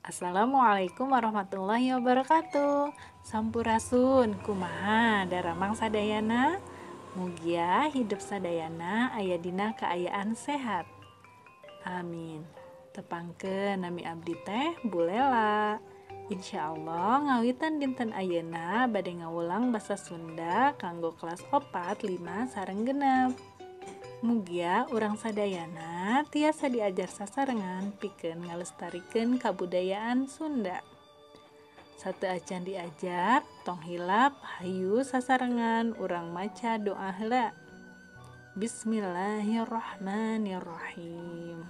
Assalamualaikum warahmatullahi wabarakatuh. Sampurasun, kumaha daramang sadayana? Mugia hidup sadayana aya dina kaayaan sehat. Amin. Tepangkeun nami abdi teh Bulela. Insyaallah ngawitan dinten ayeuna bade ngawulang basa Sunda kanggo kelas 4, 5 sareng 6. Mugia urang sadayana tiasa diajar sasarengan pikeun ngalestarikeun kabudayaan Sunda. Sateuacan diajar, tong hilap hayu sasarengan urang maca doa heula. Bismillahirrahmanirrahim.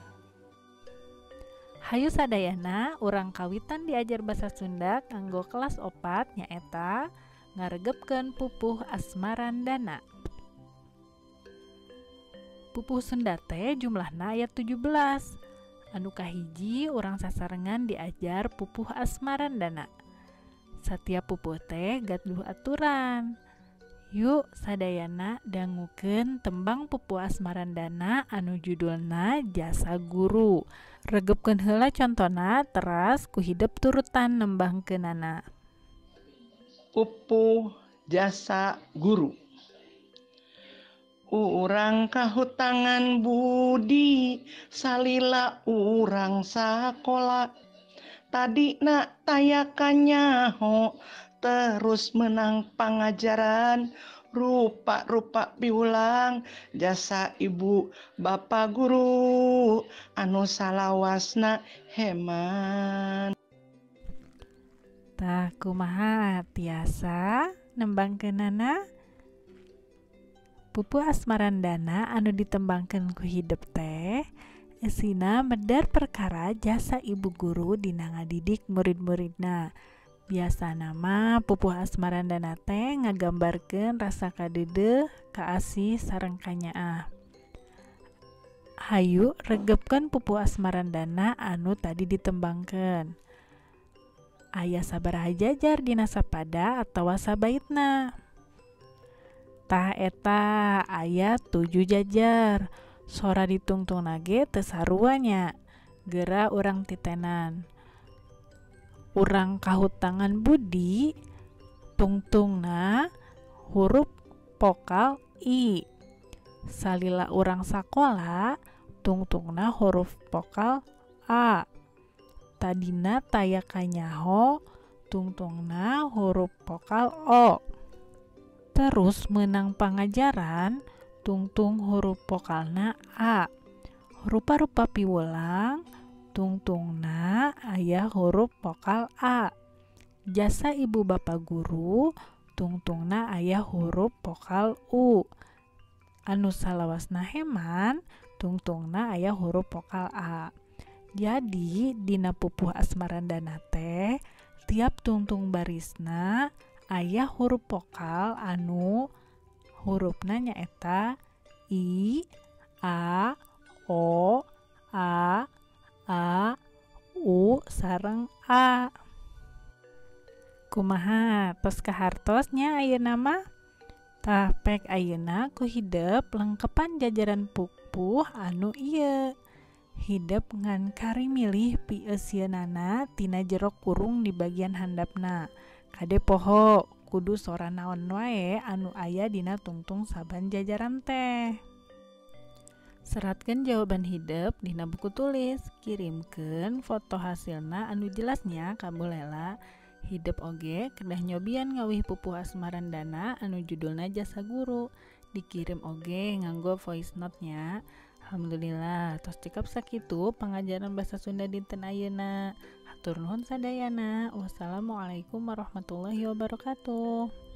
Hayu sadayana urang kawitan diajar basa Sunda kanggo kelas 4 nyaeta ngaregepkeun pupuh asmarandana. Pupuh Sunda teh jumlahna aya 17. Anu kahiji urang sasarengan diajar pupuh asmarandana. Satiap pupuh teh gaduh aturan. Yuk sadayana dangukeun tembang pupuh asmarandana anu judulna Jasa Guru. Regepkeun heula contona teras ku hidep turutan nembangkeunana. Pupuh Jasa Guru. Urang kahutangan budi salila urang sakola, tadina taya kanyaho terus menang pangajaran, rupa-rupa piulang jasa ibu bapa guru anu salawasna heman. Tah kumaha tiasa nembangkeunana? Pupuh asmarandana anu ditembangkeun ku hidep teh esina medar perkara jasa ibu guru dina ngadidik murid-muridna. Biasana mah pupuh asmarandana teh ngagambarkeun rasa kadeudeuh, kaasih sareng kanyaah. Hayu regepkeun pupuh asmarandana anu tadi ditembangkeun. Aya sabaraha jajar dina sapada atawa sabaitna. Tah eta aya 7 jajar. Sora ditungtungna ge teu sarua nya. Geura urang titenan. Urang kahutangan budi tungtungna huruf vokal I. Salila urang sakola tungtungna huruf vokal A. Tadina taya kanyaho tungtungna huruf vokal O. Terus menang pangajaran tungtung huruf vokalna A. Rupa-rupa piwulang tungtungna aya huruf vokal A. Jasa ibu bapa guru tungtungna aya huruf vokal U. Anu salawasna heman tungtungna aya huruf vokal A. Jadi dina pupuh asmarandana teh tiap tungtung barisna aya huruf vokal anu hurufna nyaeta I, A, O, A, A, U sareng A. Kumaha tos kahartos nya ayeuna mah? Tah pek ayeuna ku hidep lengkepan jajaran pupuh anu ieu. Hidep ngan kari milih pieusieunana tina jero kurung di bagian handapna. Kade poho kudu sora naon wae anu aya dina tungtung saban jajaran teh. Seratkeun jawaban hidep dina buku tulis, kirimkeun foto hasilna anu jelasnya ka Bulela. Hidep oge kedah nyobian ngawih pupuh asmarandana anu judulna Jasa Guru. Dikirim oge nganggo voice note-nya. Alhamdulillah, tos cekap sakitu pangajaran basa Sunda dinten ayeuna. Hatur nuhun sadayana. Wassalamualaikum warahmatullahi wabarakatuh.